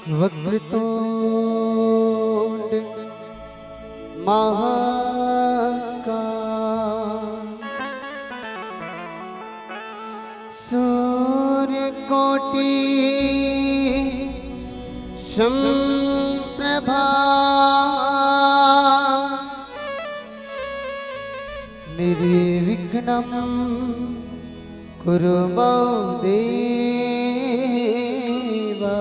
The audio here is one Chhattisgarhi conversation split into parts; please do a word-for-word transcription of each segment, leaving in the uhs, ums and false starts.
वक्रतुंड महाकाय, सूर्यकोटि समप्रभा, निर्विघ्नं कुरु मम देवा।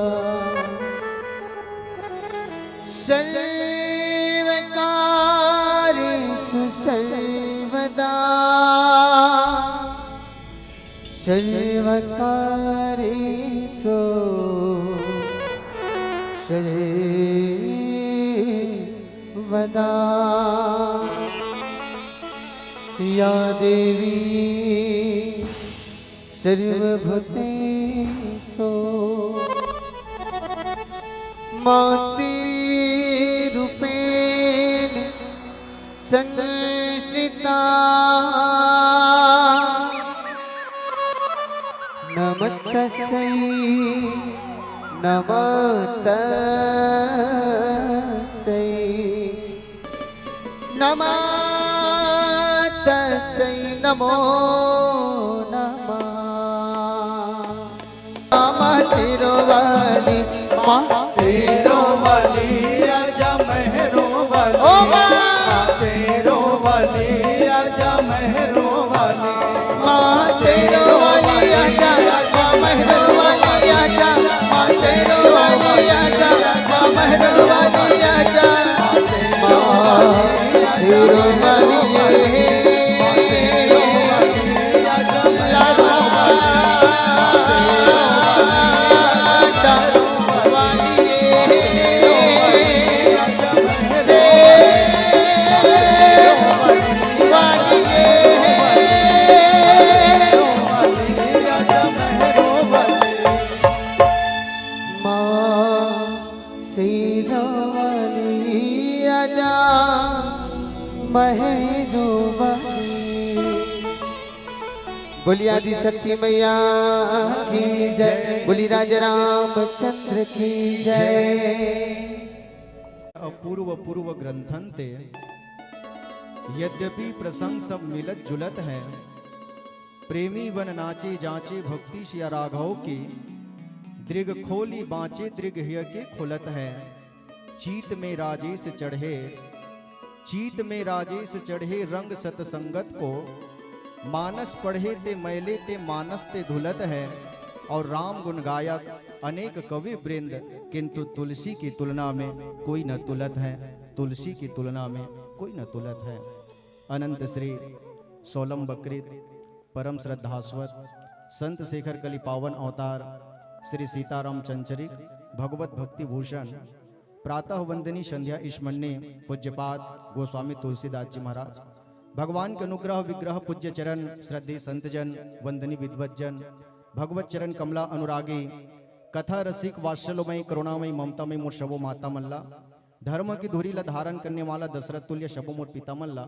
सर्वकार्येषु सर्वदा, सर्वकार्येषु सर्वदा। या देवी सर्वभूतेषु मातृरूपेण संस्थिता। नमः तस्यै, नमः तस्यै, नमः तस्यै, नमो नमः। माँ शेरों वाली, माँ शेरों वाली, आजा मेहरों वाली। ओ माँ। माँ शेरों वाली, आजा मेहरों वाली। माँ शेरों वाली, आजा, माँ मेहरों वाली, आजा, माँ शेरों वाली, आजा, माँ मेहरों वाली, आजा, माँ शेरों वाली, ये। माँ शेरों वाली, आजा मेहरों वाली। बोलिए आदि शक्ति मैया की जय, बोलिए राजा रामचंद्र की जय। अपूर्व पूर्व ग्रंथन ते यद्यपि प्रसंग सब मिलत जुलत है, प्रेमी बन नाचे जांचे भक्ति सिया राघव की, दृग खोली बांचे दृग हिय के खुलत है। चीत में राजेश चढ़े, चीत में राजेश चढ़े रंग सतसंगत को, मानस पढ़े ते मैले ते मानस ते धुलत है। और राम गुण गायक अनेक कवि वृंद, किंतु तुलसी की तुलना में कोई न तुलत है, तुलसी की तुलना में कोई न तुलत है। अनंत श्री सोलम बकृत परम श्रद्धास्वत संत शेखर कली पावन अवतार श्री सीताराम चंचरिक भगवत भक्ति भूषण प्रातः वंदनी संध्या स्मरणी पूज्यपाद गोस्वामी तुलसीदास जी महाराज, भगवान के अनुग्रह विग्रह पूज्य चरण श्रद्धेय संतजन वंदनी विद्वत जन, भगवत चरण कमला अनुरागी, कथा रसिक वात्सल्यमयी करुणामयी ममतामयी मोर सबो माता मन ला, धर्म की धुरी ला धारण करने वाला दशरथ तुल्य सबो मोर पिता मन ला,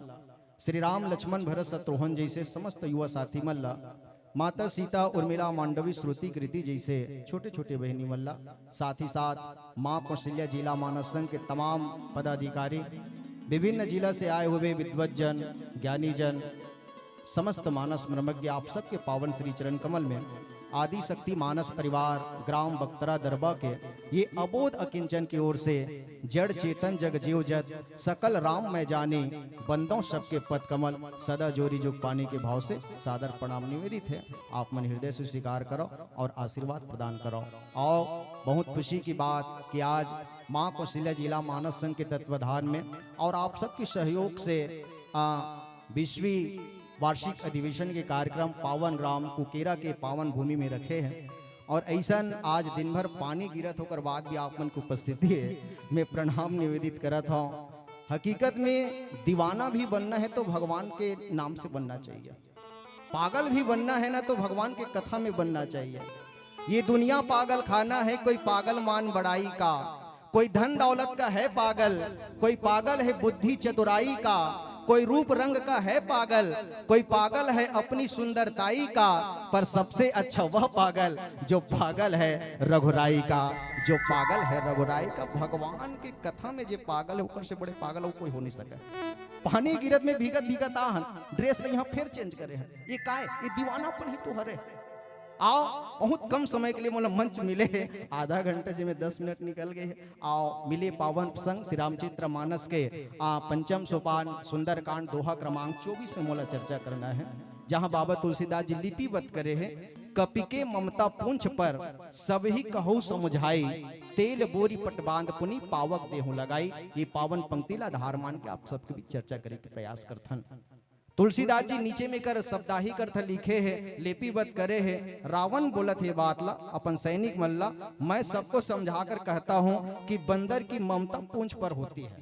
श्री राम लक्ष्मण भरत शत्रुघ्न जैसे समस्त युवा साथी मन ला, माता सीता उर्मिला मांडवी श्रुति कृति जैसे छोटे छोटे बहनी मन ला, साथ ही साथ माँ कौशल्या जिला मानस संघ के तमाम पदाधिकारी, विभिन्न जिला से आए हुए विद्वत जन, ज्ञानी जन, समस्त मानस मर्मज्ञ आप सबके पावन श्री चरण कमल में आदि शक्ति मानस परिवार ग्राम बख्तरा दरबा के ये अबोध अकिंचन की ओर से जड़ चेतन जग जीव जत सकल राम मैं जानी, बंदों सबके पद कमल सदा जोरी जुग पानी के भाव से सादर प्रणाम निवेदित है। आप मन हृदय से स्वीकार करो और आशीर्वाद प्रदान करो। और बहुत खुशी की बात कि आज माँ कौशल्या जिला मानस संघ के तत्वाधान में और आप सबके सहयोग से, आ, बीसवीं वार्षिक अधिवेशन के कार्यक्रम पावन ग्राम कुकेरा के पावन भूमि में रखे हैं। और ऐसन आज दिन भर पानी गिरत होकर बाद भी आप मन के उपस्थिति है, मैं प्रणाम निवेदित करत हूँ। हकीकत में दीवाना भी बनना है तो भगवान के नाम से बनना चाहिए, पागल भी बनना है ना तो भगवान के कथा में बनना चाहिए। ये दुनिया पागल खाना है, कोई पागल मान बड़ाई का, कोई धन दौलत का है पागल, कोई पागल है बुद्धि चतुराई का, कोई रूप रंग का है पागल, कोई पागल है अपनी सुंदरताई का, पर सबसे अच्छा वह पागल जो पागल है रघुराई का, जो पागल है रघुराई का। भगवान के कथा में जे पागल है, ओकर से बड़े पागल अउ कोई हो नहीं सके। पानी गिरत में भीगत भीगत आहन, ड्रेस ल यहाँ फेर चेंज करे हन, ये काय? ये दीवानापन ही तो हरे। आओ, बहुत कम समय के लिए मोला मंच मिले हे, आधा घंटा, जेमे दस मिनट निकल गए हे। आओ, मिले पावन प्रसंग श्री रामचरित्र मानस के, आ, पंचम सोपान सुंदरकांड दोहा क्रमांक चौबीस में मोला चर्चा करना है, जहाँ बाबा तुलसीदास जी लिपिबद्ध करे हे, कपि के ममता पूंछ पर सबही कहु समुझाई, तेल बोरी पट बांध पुनि पावक देहु लगाई। ये पावन पंक्ति ला आधार मान के आप सबके बीच चर्चा करे के प्रयास करथन। तुलसीदास जी नीचे में कर शब्दाही करथ लिखे हे, लिपिबद्ध करे हे। रावण बोलत हे बात ला, अपन सैनिक मन ला, "मैं सबको समझाकर कहता हूँ कि बंदर की ममता पूंछ पर होती है,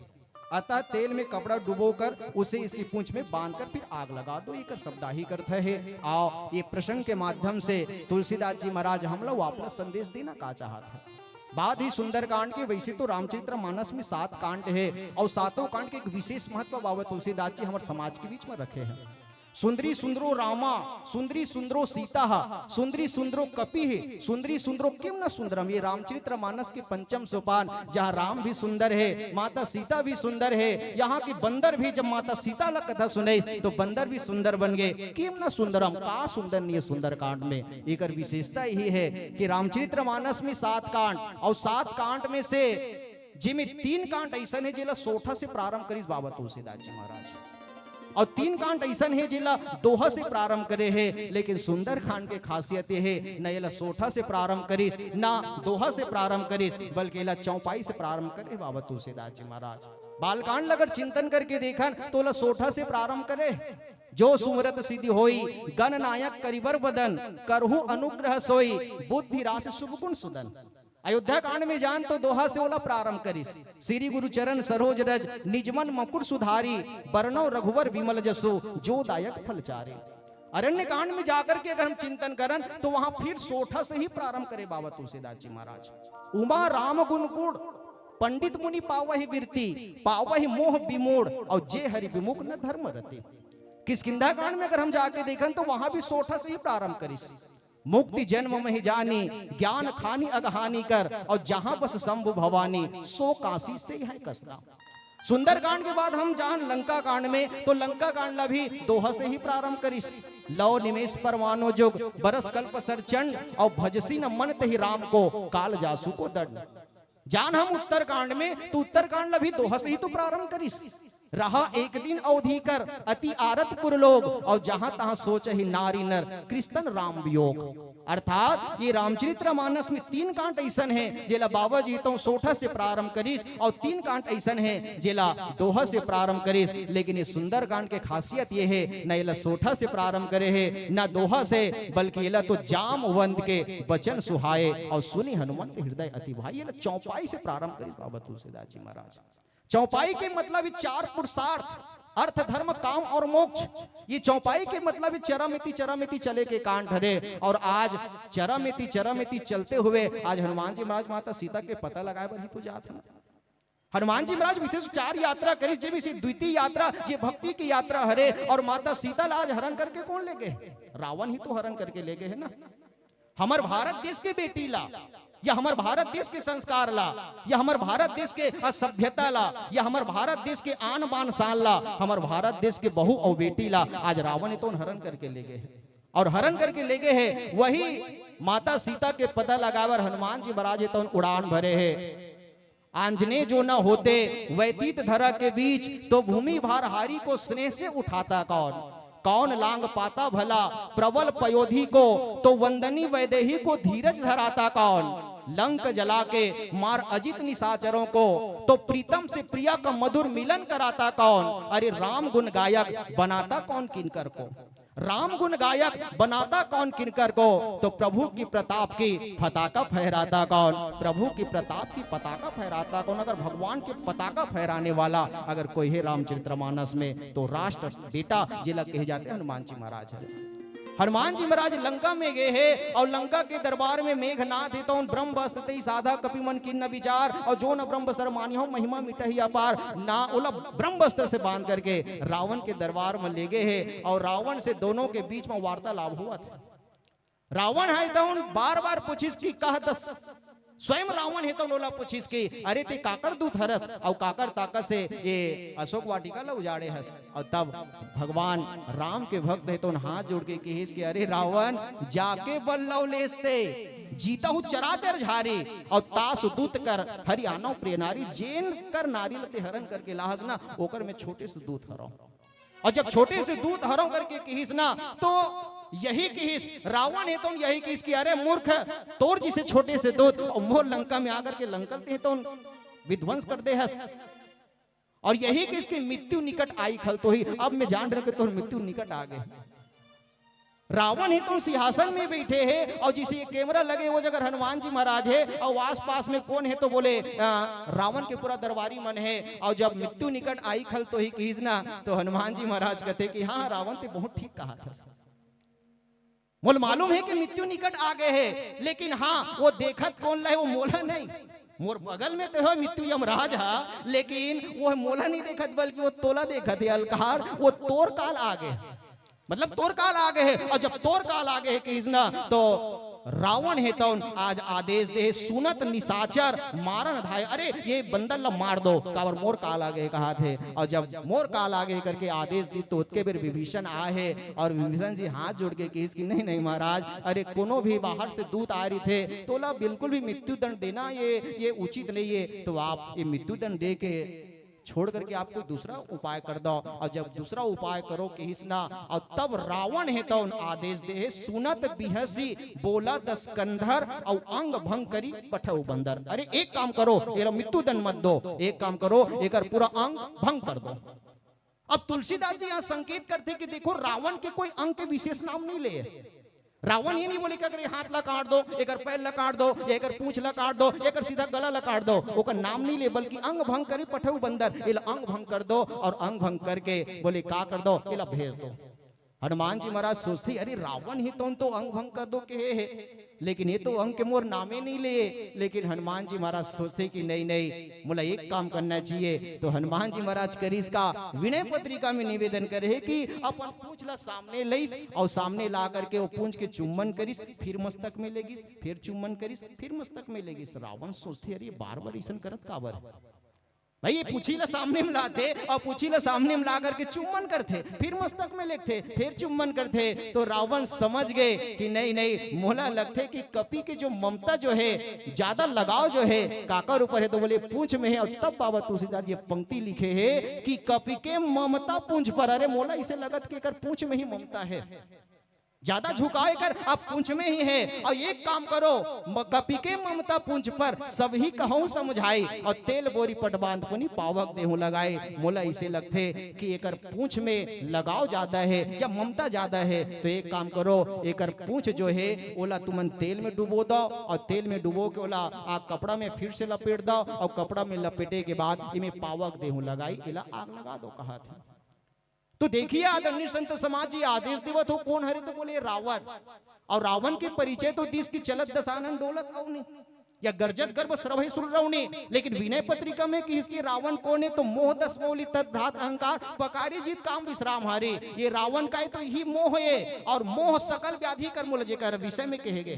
अतः तेल में कपड़ा डुबोकर उसे इसकी पूंछ में बांधकर फिर आग लगा दो।" ये कर शब्दाही करथ हे। आओ, ये प्रसंग के माध्यम से तुलसीदास जी महाराज हमला वो अपना संदेश देना का चाहत हे। बात ही सुंदरकांड के, वैसे तो रामचरित्र मानस में सात कांड हे अउ सातों कांड के एक विशेष महत्व बाबा तुलसीदास जी हमर समाज के बीच में रखे हे। सुंदरी सुंदरो रामा, सुंदरी सुंदरो सीता, सुंदरी सुंदरो कपि, सुंदरी सुंदरो किम न सुंदरम। ये रामचरित्र मानस के पंचम सोपान, जहाँ राम भी सुंदर हे, माता सीता भी सुंदर हे, यहाँ के बंदर भी जब माता सीता ला कथा सुने तो बंदर भी सुंदर बन गए। किम न सुंदरम, का सुंदर नहीं है सुंदरकांड में। एकर विशेषता यही है कि रामचरित्र मानस में सात कांड अउ सात कांड में से जेमे तीन कांड अइसन हे जेला सोठा से प्रारंभ करिस बाबा तुलसीदास जी महाराज, अउ तीन कांड अइसन हे जेला दोहा से प्रारंभ करे हे। लेकिन सुंदरकांड के खासियत ये हे, न एला सोठा से प्रारंभ करिस, न दोहा से प्रारंभ करिस, बल्कि एला चौपाई से प्रारंभ करे बाबा तुलसीदास जी महाराज। बालकांड ला अगर चिंतन करके देखन तो ओला सोठा से प्रारंभ करे, "जो सुमरत सिद्धि होई, गणनायक करिबर वदन, करहु अनुग्रह सोई, बुद्धि रास शुभ गुण सुदन।" अयोध्या कांड में जान तो दोहा से ओला प्रारंभ करिस, "श्री गुरु चरण सरोज रज, निज मन मुकुर सुधारी, बरनौ रघुवर विमल जसु, जो दायक फल चारी।" अरण्य कांड में जाकर के अगर हम चिंतन करन तो वहां फिर सोठा से ही प्रारंभ करे बाबा तुलसीदास जी महाराज। "उमा राम गुण गुण, पंडित मुनि पावहि विरती, पावहि मोह विमूढ़, अउ जे हरि विमुख न धर्म रति।" किष्किंधा कांड में अगर हम जाके देखन तो वहां भी सोठा से ही प्रारंभ करिस, "मुक्ति जन्म महि जानी, ज्ञान खानि अगहानि कर, अउ जहां बस शंभु भवानी, सो काशी से है कस नाम।" सुंदरकांड के बाद हम जान लंका कांड में, तो लंका कांड ला भी दोहा से ही प्रारंभ करिस, "लौ निमेष परवानो जुग, बरस कल्प सर चंड, अउ भजसि न मन तहि राम को, काल जासु को दंड।" जान हम उत्तरकांड में, तो उत्तरकांड ला भी दोहा से ही तो प्रारंभ करिस, "रहा एक दिन अवधि कर, अति आरत पुर लोग, अउ जहां तहां सोचहि नारी नर, कृष्ण राम वियोग।" अर्थात ये रामचरित्र मानस में तीन कांड अइसन हे जेला बाबा जी तो सोठा से प्रारंभ करिस, अउ तीन कांड अइसन हे जेला दोहा से प्रारंभ करिस। लेकिन ये सुंदरकांड के खासियत ये हे, न एला सोठा से प्रारंभ करे हे, न दोहा से, बल्कि एला तो जामवंत के बचन सुहाए, अउ सुनि हनुमंत हृदय अति भाए। एला चौपाई से प्रारंभ करिस बाबा तुलसीदास जी महाराज। चौपाई के मतलब हे चार पुरुषार्थ, अर्थ, धर्म, काम अउ मोक्ष। ये चौपाई के मतलब हे चरम एती चरम एती चले के कांड हरे। अउ आज चरम एती चरम एती चलते हुए आज हनुमान जी महाराज माता सीता के पता लगाए बर ही तो जात हे ना। हनुमान जी महाराज विशेष चार यात्रा करिस, जेमे से द्वितीय यात्रा जे भक्ति के यात्रा हरे, अउ माता सीता ला आज हरण करके कोन ले गे? रावण ही तो हरण करके ले गे हे ना। हमर भारत देश के बेटी ला, या हमर भारत देश के संस्कार ला, या हमर भारत देश के सभ्यता ला, या हमर भारत देश के आन बान शान ला, हमर भारत देश के बहू अउ बेटी ला आज रावण हे तोन हरण करके ले गे हे। अउ हरण करके ले गे हे, वही माता सीता के पता लगाए बर हनुमान जी महाराज हे तोन उड़ान भरे हे। आंजनेय जो न होते व्यतीत धरा के बीच, तो भूमि भार हारी को स्नेह से उठाता कौन? कौन लांग पाता भला प्रबल पयोधी को, तो वंदनी वैदेही को धीरज धराता कौन? लंक जला के मार अजित निशाचरों को, तो प्रीतम से प्रिया का मधुर मिलन कराता कौन? अरे राम गुण गायक बनाता कौन किनकर को? राम गुण गायक बनाता कौन किनकर को? तो प्रभु की प्रताप की पताका फहराता कौन? प्रभु की प्रताप की पताका फहराता कौन? अगर भगवान की पताका फहराने वाला अगर कोई हे रामचरितमानस में, तो राष्ट्र बेटा जेला कहे जाते हनुमान जी महाराज हे। हनुमान जी महाराज लंका में गे हे अउ लंका के दरबार में मेघनाथ हे, तउन ब्रह्मास्त्र तेहि साधा कपि मन कीन्ह बिचार, अउ जो न ब्रह्मास्त्र मानिहउ महिमा मिटही अपार। ना ओला ब्रह्मास्त्र से बांध करके रावण के दरबार में ले गे हे अउ रावण से दोनों के बीच में वार्तालाप होवत हे। रावण हे तउन बार बार पूछिस कि कह दस, स्वयं रावण हे तउन ओला पूछिस कि अरे तें काकर दूत हरस अउ काकर ताकत से ये अशोक वाटिका ला उजाड़े हस। अउ तब भगवान राम के भक्त हे तउन हाथ जोड़ के किहिस कि अरे रावण, जाके बल लव लेस तें, जीतहु चराचर झारी, अउ तासु दूत कर हरि आनउ प्रिय नारी, जेन कर नारी ल तें हरन करके लाहस ना, ओकर में छोटे से दूत हरव। अउ जब छोटे से दूत हरव करके किहिस ना, तो यही किहिस, रावण हे तउन यही किहिस कि अरे मूर्ख, तोर जइसे छोटे से दूत अउ मोर लंका में आकर के लंका ल तें हे तउन विध्वंस कर दे हस। अउ यही किहिस कि मृत्यु निकट आई खल तोही, अब मैं जान रहेंव कि तोर मृत्यु निकट आ गे। रावण हे तउन सिंहासन में बइठे हे अउ जइसे ये कैमरा लगे हे वो जगह हनुमान जी महाराज हे अउ आसपास में कोन हे तो बोले, अ, रावण के पूरा दरबारी मन हे। अउ जब मृत्यु निकट आई खल तोही किहिस ना, तो हनुमान जी महाराज कथे कि हाँ रावण, तें बहुत ठीक कहत हस। मोला मालूम हे कि मृत्यु निकट आ गे हे, लेकिन हाँ, वो देखत कोन ला हे, वो मोला नहीं। मोर बगल में तो हे मृत्यु यमराज हा, लेकिन वो मोला नहीं देखत, बल्कि वो तोला देखत हे अलकार, वो तोर काल आ गे। मतलब तोर काल आ गे हे, अउ जब तोर काल आ गे हे किहिस ना, तो रावण हे तउन आज आदेश दे हे, सुनत निशाचर मारन धाय। अरे ये बंदर ला मार दो, काबर मोर काल आ गे हे कहत हे। अउ जब मोर काल आ गे हे करके आदेश दिस तो ओतके बेर विभीषण आए हे अउ विभीषण जी हाथ जोड़ के किहिस कि नहीं, नहीं महाराज, अरे कोनो भी बाहर से दूत आए रहिथे, तोला बिल्कुल भी मृत्यु दंड देना ये, ये उचित नहीं हे। तो आप ये मृत्यु दंड दे के छोड़ करके आप कोई दूसरा उपाय कर दव। अउ जब दूसरा उपाय करो किहिस ना, अउ तब रावण हे तउन आदेश दे हे, सुनत बिहसी बोलत स्कंधर, अउ अंग भंग करी पठउ बंदर। अरे एक काम करो, एला मृत्यु दंड मत दो, एक काम करो, एकर पूरा अंग भंग कर दो। अब तुलसीदास जी यहाँ संकेत करथे कि देखो, रावण के कोई अंग के विशेष नाम नहीं ले। रावण ये नहीं बोले कि अगर ये हाथ ला काट दो, एकर पैर ला काट दो, या एकर पूंछ ला काट दो, या एकर सीधा गला ला काट दो, ओकर नाम नहीं ले, बल्कि अंग भंग करी पठउ बंदर, एला अंग भंग कर दो। अउ अंग भंग करके बोले का कर दो, एला भेज दो। हनुमान जी महाराज सोचथे, अरे रावण हे तउन तो अंग भंग कर दो कहे हे, लेकिन ये तो अंग के मोर नामे नहीं ले। लेकिन हनुमान जी महाराज सोचथे कि नहीं, नहीं, मोला एक काम करना चाहिए। तो हनुमान जी महाराज करिस का, विनय पत्रिका में निवेदन करे हे कि अपन पूंछ ला सामने लइस अउ सामने ला करके वो पूंछ के चुम्बन करिस, फिर मस्तक में ले गिस, फिर चुम्बन करिस, फिर मस्तक में ले गिस। रावण सोचथे, अरे बार बार अइसन करत काबर? भाई ये पूंछी ला सामने में लाथे अउ पूंछी ला सामने में ला करके चुम्बन करथे, फिर मस्तक में लेगथे, फिर चुम्बन करथे। तो रावण समझ गे कि नहीं, नहीं, मोला लगथे कि कपि के जो ममता जो हे, ज्यादा लगाव जो हे, काकर ऊपर हे, तो बोले पूंछ में हे। अउ तब बाबा तुलसीदास जी पंक्ति लिखे हे कि कपि के ममता पूंछ पर। अरे मोला अइसे लगत कि एकर पूंछ में ही ममता हे, ज्यादा झुकाव एकर अब पूंछ में ही हे। अउ एक काम करो, म-, कपि के ममता पूंछ पर, सबही कहूँ समझाई, अउ तेल बोरी पट बांध पुनि पावक देहूँ लगाई। मोला अइसे लगथे कि एकर पूंछ में लगाव ज्यादा हे या ममता ज्यादा हे, तो एक काम करो, एकर पूंछ जो हे ओला तुमन तेल में डुबो दव, अउ तेल में डुबो के ओला आ कपड़ा में फिर से लपेट दव, अउ कपड़ा में लपेटे के बाद एमे पावक देहूँ लगाई, एला आग लगा दो, कहत हे। तो देखिए, आदरणीय संत समाज जी आदेश देवत हो, कोन हरे? तो बोले, रावण। अउ रावण के परिचय तो दिस कि चलत दसानन डोलत अवनी, या गरजत गर्भ सरवहि सुर रवनी। लेकिन विनय पत्रिका में किहिस कि रावण कोन हे? तो मोह दस मोली तद भ्रात अहंकार, पकारी जीत काम विश्राम हारी। ये रावण का हे तो इही मोह हे, अउ मोह सकल व्याधि कर मूल, जेकर विषय में कहे गे।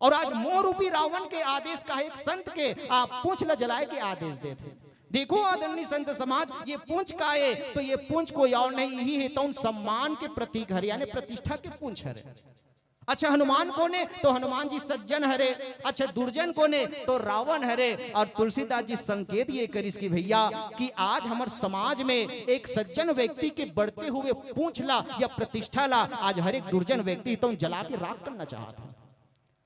अउ आज मोह रूपी रावण के आदेश का हे, एक संत के आप पूंछ ल जलाए के आदेश देथे। देखो आदरणीय संत समाज, ये पूंछ का हे? तो ये पूंछ कोई अउ नहीं, इही हे तउन सम्मान के प्रतीक हरे, यानी प्रतिष्ठा के पूंछ हरे। अच्छा, हनुमान कोन हे? तो हनुमान जी सज्जन हरे। अच्छा, दुर्जन कोन हे? तो रावण हरे। अउ तुलसीदास जी संकेत ये करिस कि भइया, कि आज हमर समाज में एक सज्जन व्यक्ति के बढ़ते हुए पूंछ ला या प्रतिष्ठा ला आज हर एक दुर्जन व्यक्ति तउन जला के राख करना चाहत हे।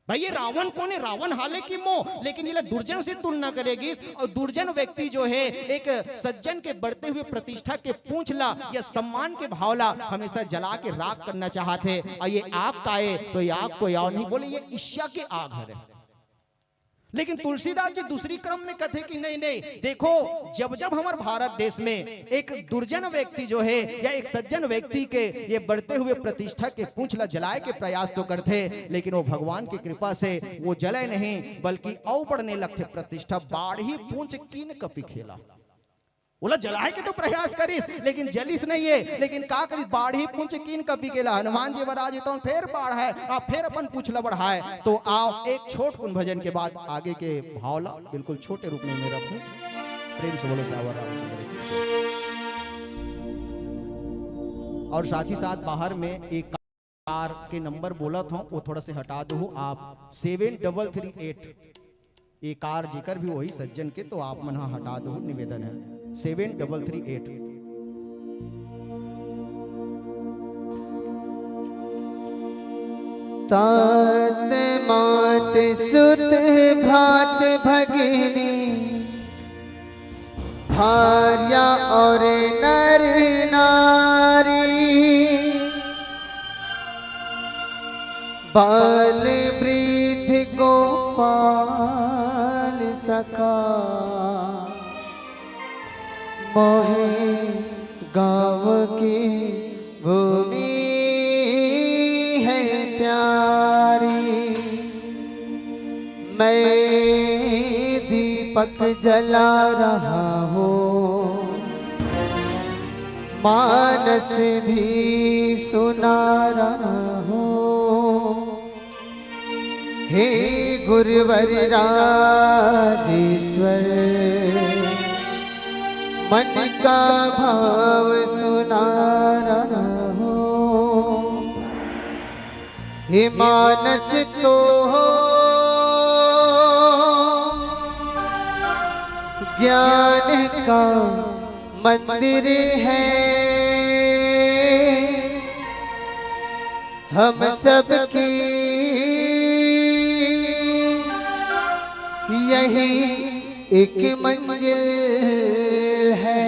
भाई, ये रावण कोन हे? रावण हालांकि मोह, लेकिन एला दुर्जन से तुलना करे गिस। अउ दुर्जन व्यक्ति जो हे, एक सज्जन के बढ़ते हुए प्रतिष्ठा के पूंछ ला या सम्मान के भाव ला हमेशा जला के राख करना चाहत हे। अउ ये आग का हे? तो ये आग कोई अउ नहीं, बोले ये ईर्ष्या के आग हरे। लेकिन तुलसीदास जी दूसरी क्रम में कथे कि नहीं, नहीं, देखो, जब जब हमर भारत देश में एक दुर्जन व्यक्ति जो है या एक सज्जन व्यक्ति के ये बढ़ते हुए प्रतिष्ठा के पूंछ ला जलाए के प्रयास तो करथे, लेकिन वो भगवान की कृपा से वो जले नहीं, बल्कि अउ बढ़ने लगथे प्रतिष्ठा। बाढ़ही पूंछ कीन कपि खेला। ओला जलाए के तो प्रयास करिस, लेकिन जलिस नहीं है। लेकिन का करिस? बाढ़ही पूंछ कीन कपि खेला। हनुमान जी महाराज तो फेर बाढ़ाए, आ फेर अपन पूंछ ला बढ़ाए। तो आओ, एक छोट कुन भजन के बाद आगे के भाव ला बिल्कुल छोटे रूप में मैं रखूं। प्रेम से बोलो सियावर रामचंद्र की। और साथ ही साथ बाहर में एक कार के नंबर बोलत हूँ, वो थोड़ा से हटा दो आप, सेवन डबल थ्री एट। ये कार जेकर भी वही सज्जन के, तो आप मन ह हटा दो, निवेदन है, सेवन डबल थ्री एट। तात मात सुत भ्रात भगिनी, भार्या और नर नारी, बाल वृद्ध गोपाल सखा, मोहे गाँव की भूमि है प्यारी। मैं दीपक जला रहा हूँ, मानस भी सुना रहा हूँ। हे गुरुवर राजेश्वर, मन का भाव सुना रहा हूँ। हे मानस तो ज्ञान का मंदिर है, हम सबकी यही एक मंजिल है।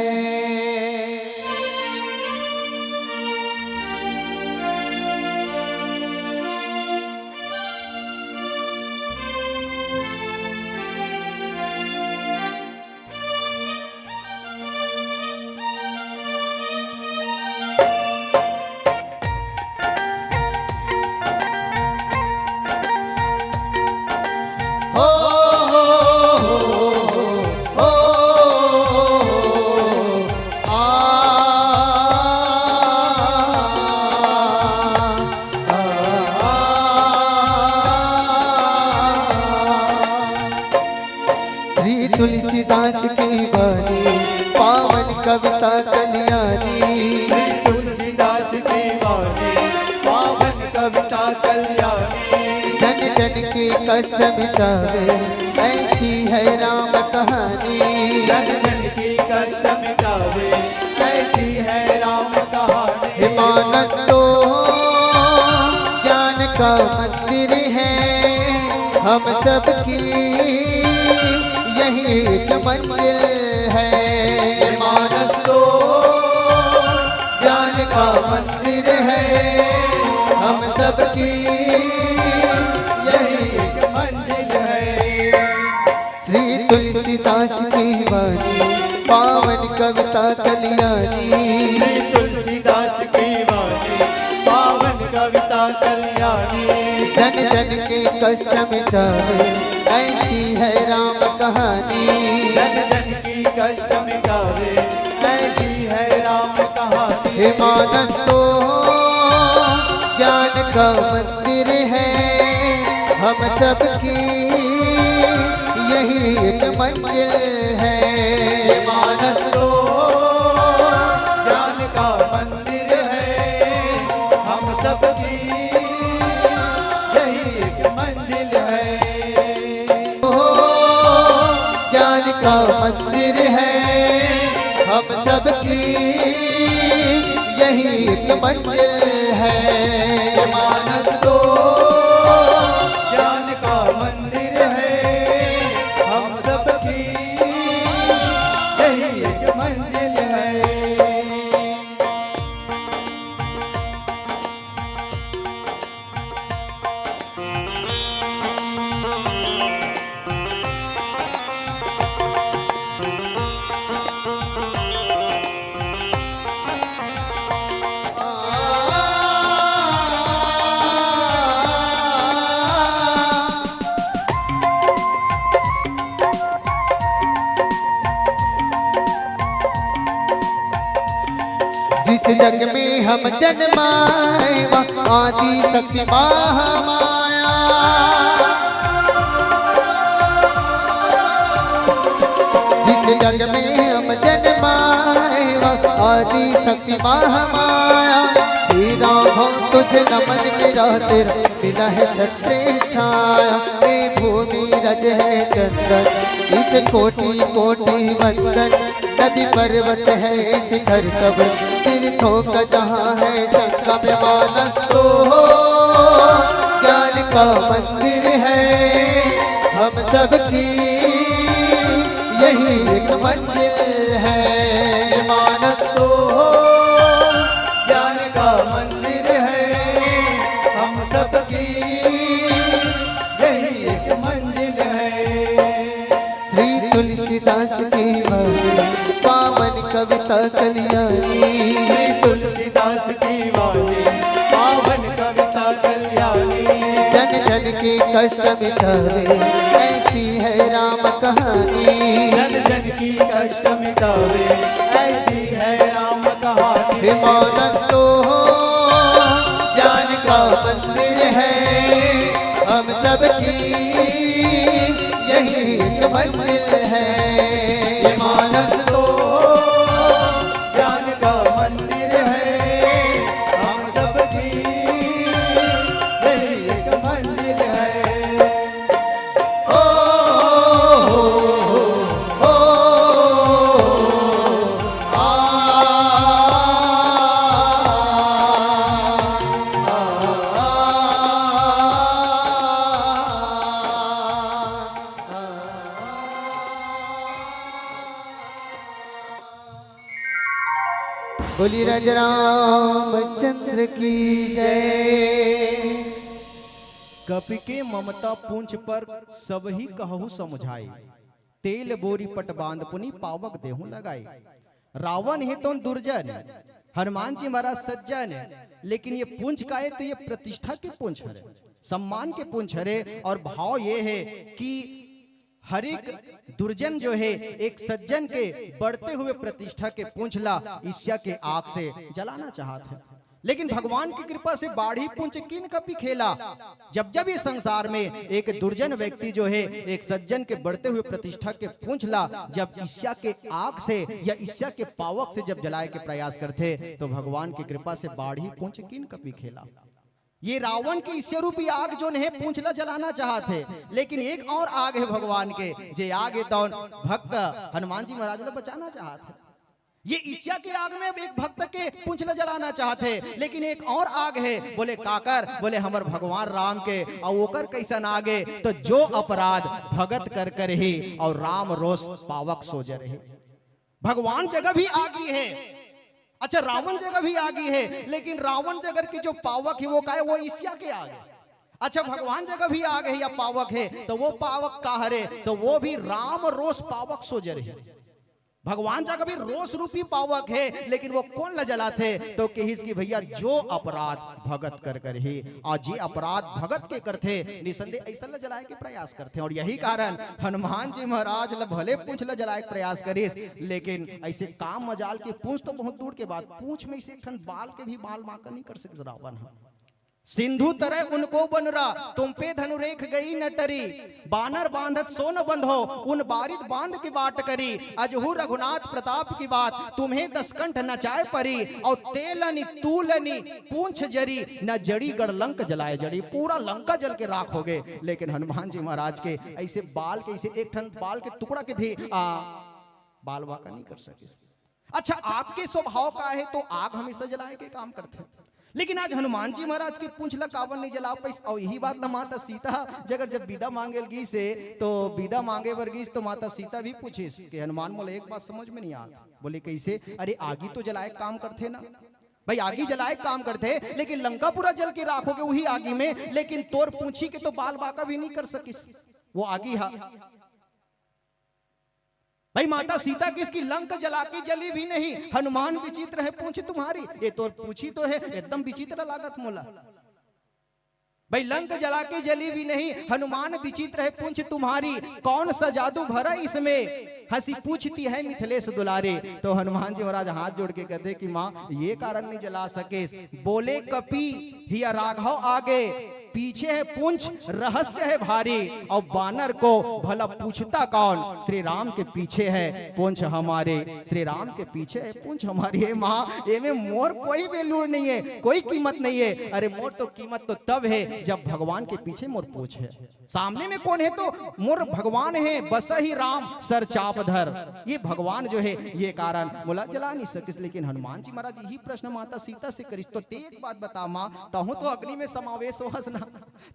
श्री तुलसीदास की वाणी, पावन कविता कल्याणी। श्री तुलसीदास की वाणी, पावन कविता कल्याणी। जन जन के कष्ट मिटावे, ऐसी है राम कहानी। जन जन के कष्ट मिटावे, ऐसी है राम कहानी। हे मानस तो ज्ञान का मंदिर है, हम सबकी यही एक मंजिल है। हे मानस तो ज्ञान का मंदिर है, हम सबकी यही एक मंजिल है। श्री तुलसीदास की वाणी, पावन कविता कल्याणी। श्री तुलसीदास की वाणी, पावन कविता कल्याणी। जन जन के कष्ट मिटावे, ऐसी है राम कहानी। जन जन की कष्ट मिटावे, ऐसी है राम कहानी। हे मानस तो ज्ञान का मंदिर है, हम सबकी यही एक मंजिल है। मानस तो ज्ञान का मंदिर है, हम सबकी यही एक मंजिल है। ओ, ज्ञान का मंदिर है, हम सबकी यही एक मंजिल है। मानस तो ज्ञान का मंदिर है, हम सबकी यही एक मंजिल है। जग में हम जन्माए वा आदि शक्ति महामाया। जिस जग में हम जन्माए वा आदि शक्ति महामाया। हे राघव तुझे नमन मेरा, तेरा मिला है छत्र छाया। हे भूमि रज है चंदन, इस कोटि कोटि वंदन। नदी पर्वत है शिखर सब, तीर्थों का जहाँ है संगम। मानस तो हो ज्ञान का मंदिर है, हम सबकी यही एक मंजिल है। मानस तो हो ज्ञान का मंदिर है, हम सबकी यही एक मंजिल है। श्री तुलसीदास की वाणी, पावन कविता कल्याणी। श्री तुलसीदास की वाणी, पावन कविता कल्याणी। जन जन के कष्ट मिटावे, ऐसी है राम कहानी। जन जन की कष्ट मिटावे, ऐसी है राम कहानी। हे मानस तो हो ज्ञान का मंदिर है, हम सबकी यही एक मंजिल है। ये मानस तो ज्ञान का मंदिर है, हम सबकी यही एक मंजिल है। ओ, हो, हो, हो, आ, आ, आ, आ। बोलिए राजा रामचंद्र की जय। कपि के ममता पूंछ पर सबहि कहु समुझाई। तेल बोरी पट बांध पुनि पावक देहु लगाई। रावण हे तो दुर्जन, हनुमान जी महाराज सज्जन, लेकिन ये पूंछ का हे तो ये प्रतिष्ठा के पूंछ हरे, सम्मान के पूंछ हरे। और भाव ये हे कि हर एक दुर्जन जो हे एक सज्जन के बढ़ते हुए प्रतिष्ठा के पूंछ ला ईर्ष्या के आग से जलाना चाहत हे। लेकिन भगवान की कृपा से बाढ़ी पूंछ किन कपि खेला। जब जब ये संसार में एक दुर्जन व्यक्ति जो हे एक सज्जन के बढ़ते हुए प्रतिष्ठा के पूंछ ला जब ईर्ष्या के आग से या ईर्ष्या के पावक से जब जलाए के प्रयास करथे, तो भगवान की कृपा से बाढ़ी पूंछ किन कपि खेला। ये रावण के ईर्ष्या रूपी आग जोन हे पूंछ ला जलाना चाहत हे, लेकिन एक और आग हे भगवान के, जे आग हे तौन भक्त हनुमान जी महाराज ला बचाना चाहत हे। ये ईर्ष्या के आग में एक भक्त के पूंछ ला जलाना चाहत हे, लेकिन एक और आग हे। बोले काकर? बोले हमर भगवान राम के। और ओकर कैसन आग हे? तो जो अपराध भगत कर करही और राम रोष पावक सो जरही। भगवान जगह भी आगी हे, अच्छा रावण जगह भी आगी हे, लेकिन रावण जगह के जो पावक हे वो का हे? वो ईर्ष्या के आग हे। अच्छा भगवान जगह भी आग हे या पावक हे, तो वो पावक का हरे? तो वो भी राम रोष पावक सो जरही। भगवान जगह भी रोष रूपी पावक हे, लेकिन वो कोन ला जलाथे? तो कहिस कि भैया जो अपराध भगत कर करही, और जे अपराध भगत के करथे निसंदेह ऐसा ला जलाए के प्रयास करथे। और यही कारण हनुमान जी महाराज ला भले पूंछ ला जलाए के प्रयास करिस, लेकिन ऐसे काम मजाल के पूंछ तो बहुत दूर के बात, पूंछ में से एक ठन बाल के भी बाल बांका नहीं कर सकिस रावण ह। सिंधु तरह उनको बनरा, तुम पे धनुरेख गई न टरी। बानर बांधत सो न बंधो, उन बारिद बांध की बाट करी। अजहू रघुनाथ प्रताप की बात, तुम्हें दसकंठ नचाए परी। और तेलनि तूलनि पूंछ जरी, न जड़ी गढ़ लंक जलाए जड़ी। पूरा लंका जल के राख हो गए, लेकिन हनुमान जी महाराज के ऐसे बाल के, ऐसे एक ठन बाल के टुकड़ा के भी आ, बाल बांका नहीं कर सकिस। अच्छा, आग के स्वभाव का हे? तो आग हमेशा जलाए के काम करथे, लेकिन आज हनुमान जी महाराज के पूंछ ला काबर नहीं जला पाइस? और यही बात ला माता सीता जगर जब विदा मांगे ल गिस हे, तो विदा मांगे बर गिस, तो माता सीता भी पूछिस कि हनुमान, मोला एक बात समझ में नहीं आत। बोले, कैसे? अरे, आगी तो जलाए के काम करथे ना भाई, आगी जलाए के काम करथे, लेकिन लंका पूरा जल के राख हो गए वही आगी में, लेकिन तोर पूंछी के तो बाल बांका भी नहीं कर सकिस वो आगी हा। भाई, माता सीता कहिस कि लंक जला के जली भी नहीं, हनुमान विचित्र है पूंछ तुम्हारी। ये तोर पूंछी तो हे, एकदम विचित्र लागत मोला। भाई, लंक जला के जली भी नहीं, हनुमान विचित्र है पूंछ तुम्हारी, कौन सा जादू भरा इसमें, हंसी पूछती है मिथिलेश दुलारी। तो हनुमान जी महाराज हाथ जोड़ के कहते कि माँ, ये कारण नहीं जला सके। बोले कपि हिया राघव आगे, पीछे है पूंछ, रहस्य है भारी। और बानर को भला पूछता कौन, श्री राम के पीछे है पूंछ हमारे, श्री राम के पीछे है पूंछ हमारी। हे माँ, एमे मोर कोई वैल्यू नहीं है, कोई कीमत नहीं है। अरे, मोर तो कीमत तो तब है जब भगवान के पीछे मोर पूंछ है। सामने में कौन है? तो मोर भगवान है, बस ही राम सर चाप धर। ये भगवान जो है, ये कारण मोला जला नहीं सकिस। लेकिन हनुमान जी महाराज यही प्रश्न माता सीता से करिस, तो ते एक बात बता माँ, तहूँ तो अग्नि में समावेश होहस ना,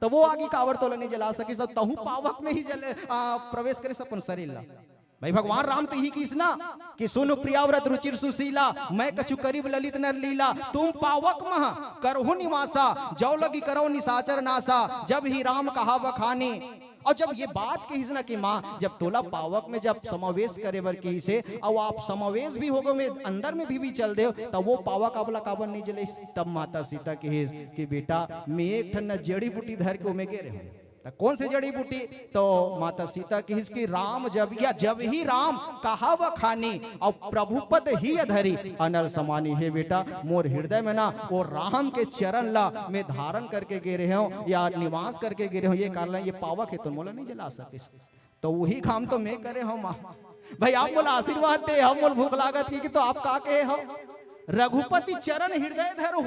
तो वो आगी काबर तोला नहीं जला सकिस, तहूँ पावक में ही जल, आ, प्रवेश करिस अपन शरीर ला। भाई, भगवान राम तो यही किस ना कि सुन प्रियाव्रत रुचिर सुशीला, मैं कछु करिब ललित नर लीला, तुम पावक मह करहु निवासा, जौ लगी करौ निशाचर नासा, जब ही राम कहा बखानी। और जब ये बात कहिस ना कि माँ, जब तोला पावक में जब समावेश करे बर कहिस हे, और आप समावेश भी हो गए, में अंदर में भी, भी चल दे, तब वो पावक आप ला काबर नहीं जले। तब माता सीता कहिस कि बेटा, मैं एक ठन न जड़ी बूटी धर के ओमे गे रहे हूँ। त कौन से जड़ी बूटी? तो माता सीता कहिस कि राम जब, या जब ही राम कहा बखानी, और प्रभु पद ही धरी अनल समानी। हे बेटा, मोर हृदय में ना वो राम के चरण ला मैं धारण करके गे रहे हूँ या निवास करके गे रहे हूँ, ये कारण ये पावक है तो मोला नहीं जला सकिस। तो वही काम तो मैं करे हूँ माँ। भाई, आप मोला आशीर्वाद दे, हम मोला भूख लागत की, कि तो आप का कहे हो? रघुपति चरण हृदय धरो,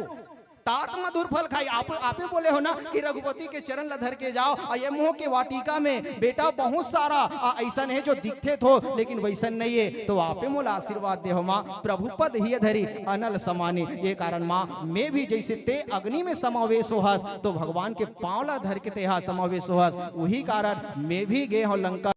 तात मधुर फल खाई। आप, आपे बोले हो ना कि रघुपति के चरण ला धर के जाओ, और ये मोह के वाटिका में बेटा बहुत सारा, आ, ऐसन है जो दिखथे थो, लेकिन वैसन नहीं है। तो आपे मोला आशीर्वाद दे हो माँ, प्रभु पद ही धरी अनल समानी। ये कारण माँ, मैं भी जैसे ते अग्नि में समावेश होहस, तो भगवान के पाँव ला धर के तेहा समावेश होहस, वही कारण मैं भी गे हूँ लंका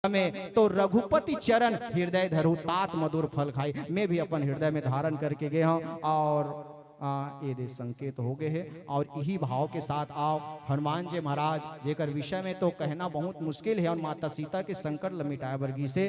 में, तो रघुपति चरण हृदय धरू, तात मधुर फल खाई। मैं भी अपन हृदय में धारण करके गे हूँ। और आ, ये दे संकेत हो गए है। और यही भाव के साथ आओ हनुमान जी महाराज, जेकर विषय में तो कहना बहुत मुश्किल है, और माता सीता के संकट ल मिटाए बर गिसे।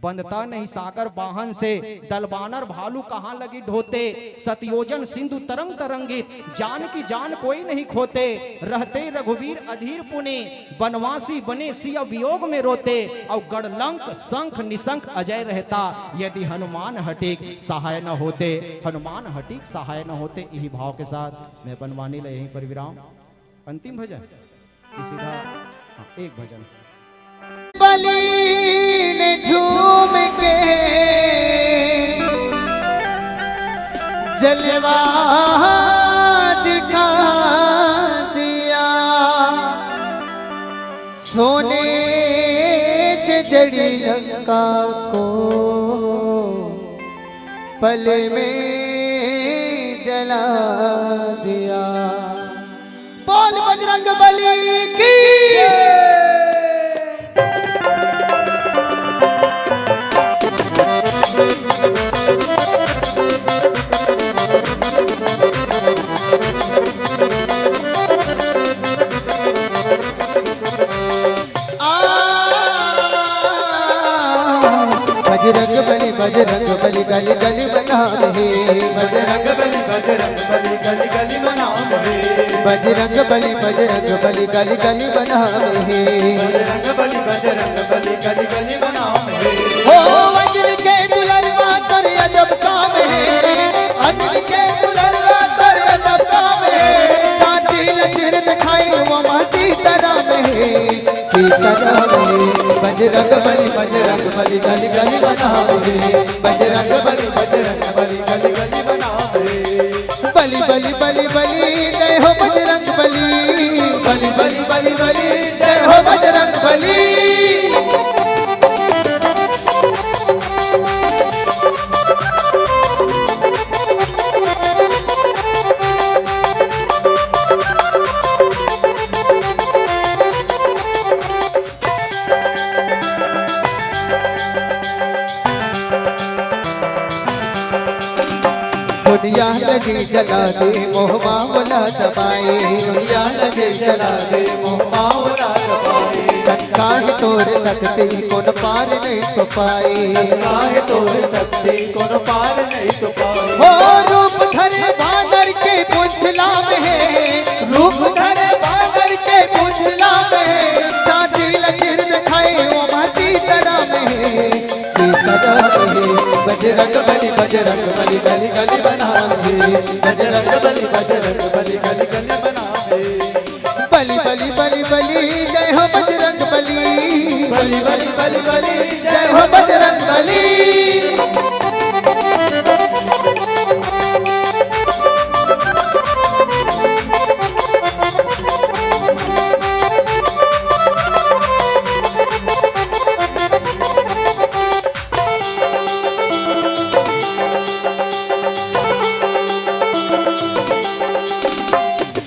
बंधता नहीं सागर बाहन से, दल बानर भालू कहाँ लगी ढोते, सतयोजन सिंधु तरंग तरंगित, जान की जान कोई नहीं खोते, रहते रघुवीर अधीर पुनि, बनवासी बने सिया वियोग में रोते, और गढ़ लंक शंख निशंक अजय रहता, यदि हनुमान हटिक सहाय न होते। हनुमान हटिक सहाय न होते। यही भाव के साथ मैं अपन वाणी ला यहीं पर विराम। अंतिम भजन कि सीधा, हाँ, एक भजन। बलि ने झूम के जलवा दिखा दिया, सोने से जड़ी लंका को पल में जला दिया। बोल बजरंग बली की। आ, बजरंग बली, बजरंग बली, गली गली बनावे। बजरंग बली, बजरंग बली, गली गली बनावे। बजरंग बली, बजरंग बली, गली गली बनावे। बजरंग बली, बजरंग बली, गली गली बनावे। ओ वज्र के दुलरवा तोर अजब काम है, वज्र के दुलरवा तोर अजब काम है। छाती लचर दिखाई वो माँ सीताराम है। सीताराम रे, बजरंग बली, बजरंग बली, गली गली बनावे। बजरंग बली, बजरंग बली, गली गली बनावे। बली, बली, बली, बली, जय हो बजरंग बली। बली, बली, बली, बली, जय हो बजरंग बली। दुनिया लगे जला दे मोह मावला दबाए। दुनिया लगे जला दे मोह मावला दबाए। शंका है तोर शक्ति कोन पार नहीं तो पाए। शंका है तोर शक्ति कोन पार नहीं तो पाए। हो रूप धरे बानर के पूंछ लाम है। रूप धरे बानर में, छाती ल चीर देखाए ओमा सीताराम हे, सीताराम हे। बजरंग बली, बजरंग बली, गली गली बनाम हे। बजरंग बली, बजरंग बली, गली गली बनाम हे। बली बली बली बली, जय हो बजरंग बली। बली बली बली बली, जय हो बजरंग बली।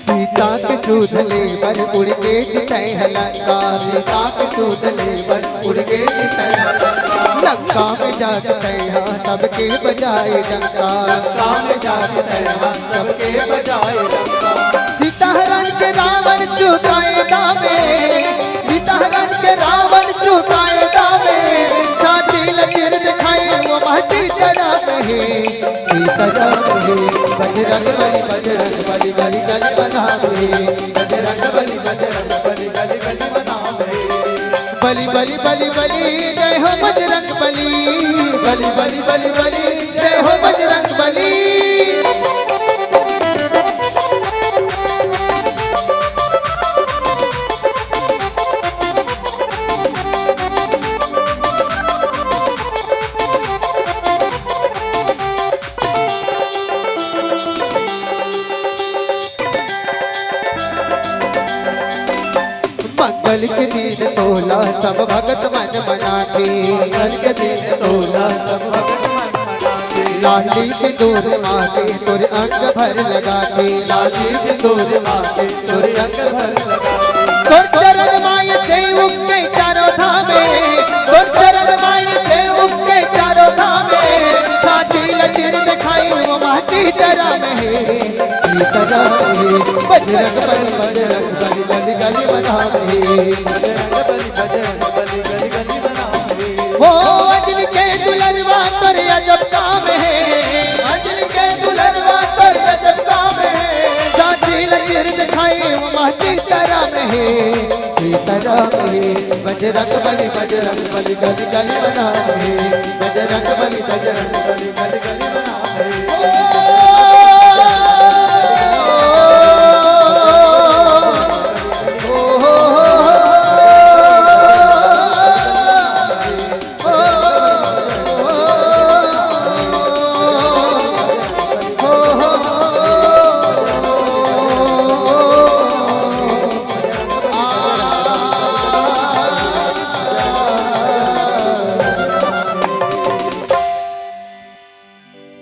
सीता के सूध ले बर उड़ गे जी तैं ह लंका। सीता के सूध ले बर उड़ गे जी तैं ह लंका। लंका में जाके तैं ह सबके बजाए डंका। लंका में जाके तैं ह सबके बजाए डंका। सीता हरण के रावण चुकाए दावे। सीता हरण के रावण चुकाए दावे। छाती ल चीर देखाए ओमा सीताराम हे। सीताराम हे, बजरंग बली, बजरंग बली, गली गली बनाम हे। बजरंग बली, बजरंग बली, गली गली बनाम हे। बली बली बली बली, जय हो बजरंग बली। बली बली बली बली, जय हो बजरंग बली। मंगल के दिन तोला सब भगत मन मनाथे। मंगल के दिन तोला सब भगत मन मनाथे। लाली सिंदूर माथे तोर अंग भर लगाथे। लाली सिंदूर माथे तोर अंग भर लगाथे। तोर चरण माय सेवक के चारों धामे। तोर चरण माय सेवक के चारों धामे। छाती ल चीर देखाए ओमा सीताराम हे। सीताराम हे, बजरंग बली, बजरंग बली, गली गली बनाम हे। बजरंग बली, बजरंग बली, गली गली बनाम हे। हो अंजनी के दुलरवा तोर अजब काम हे। अंजनी के दुलरवा तोर अजब काम हे। छाती ल चीर देखाए ओमा सीताराम हे। सीताराम हे, बजरंग बली, बजरंग बली, गली गली बनाम हे। बजरंग बली, बजरंग बली, गली गली बनाम हे।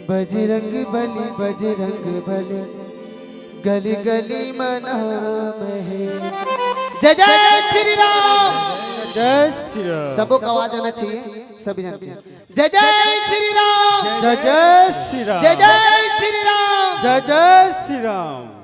बजरंग बली, बजरंग बली, गली गली मनाम हे। जय जय श्री राम। जय श्री राम। सबको आवाज आना चाहिए, सभी जन की। जय जय श्री राम। जय जय श्री राम। जय जय श्री राम। जय जय श्री राम।